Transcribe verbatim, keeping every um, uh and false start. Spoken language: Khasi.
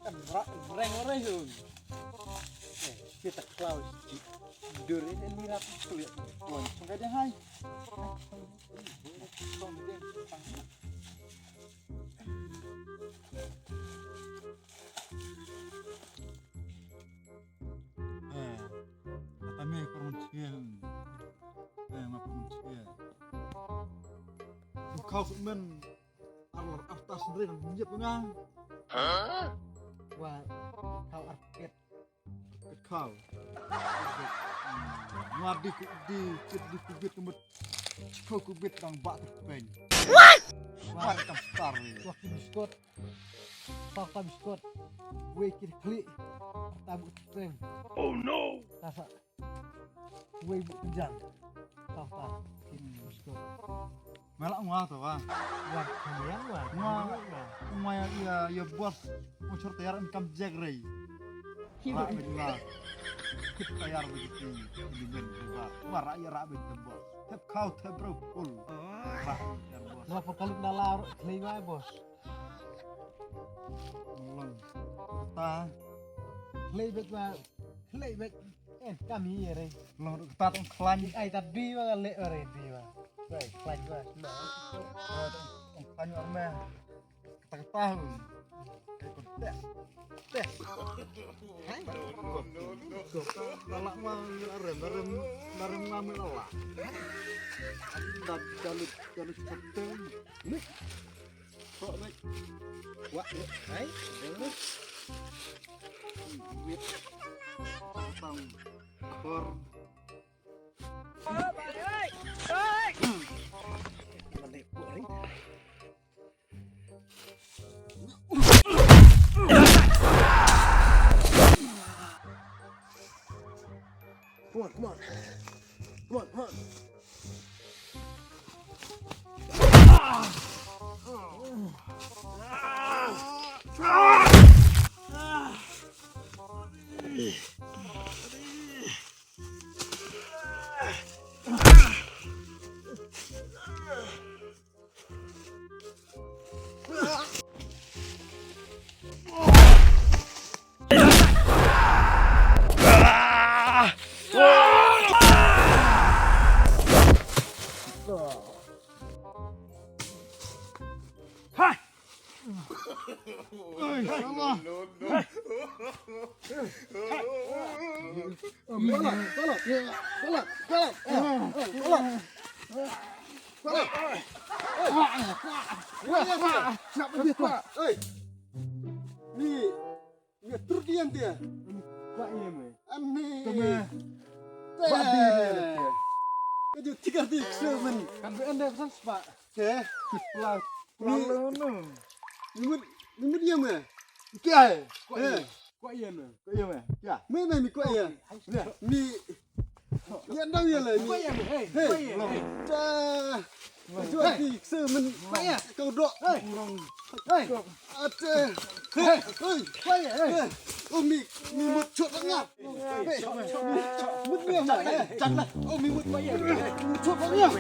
Kan ra-, reng reng hun. Eh, kita klaus. Dur ini ni rap kulit. Tuan, sungkai dia hai. Eh, kata me kurun chen. Eh, ma kurun chen. Kau men. Arlar artas ndreng nang nyiap ngang. Wa, kau arket. Ket kau. Ngwa di ku di, kit di ku bit kemut. Kau ku bit nang bak terpeng. What? Wa kam star ni. Wa ki biskut. Kau kam biskut. Wei kit klik. Tabu terpeng. Oh no. Tasa. Wei bu kejang. Tau tau. Kin muskut. Melak ngwa tu wa. Wa kemyang wa. Ngwa. Kemyang wa. Ngwa ya, ya, ya bos. Mushur tayar en kam jag rei. Rak ben ngwa. Kit tayar begitu. Di ben bubar. Wa rak ya rak ben tebos. Tep kau tep bro kul. Rak ben tep bos. Ngwa perkalut dalar klei wa bos. Long. Ta. Klei bet wa. Klei bet. Eh, kami ya re. Long duk kata tong klan. Ai ta dui wa le re dui wa. Wei, klan wa. Long duk tong klan wa me. Kata kata. Ai ko teh. Teh. Hai. Lala ma rem rem rem ma me lala. Dak jalut jalut kete. Ni. Kok ni. Wak ni. Hai. Wit. Tang. Kor. Come on, come on. Come on, come on. Hai! Oi, Allah. Bala, bala, bala, bala, bala. Bala. Bala. Oi. Oi. Oi. Ni. Nga tur dian dia. Ba ye me. Ani. Kame. Ba di ne. Ka ju tikar di kse men. Kan be ende pesan spa. Ke. Pla. Pla lo no. Ni mut, ni mut ye me. Ke ai. Ko ye. Ko ye me. Ko ye me. Ya. Me me ni ko ye. Ya. Ni. Yan dang ya le. Ko ye me. Hey. Hey. Ta. Ju ti se men. Ko ye. Kau dok. Hey. Hey. Ate. Hey. Hey. Ko ye. Hey. Oh mi, mi mut chot nga. Hey. Mut ni ma. Chang la. Oh mi mut ko ye. Mut chot nga.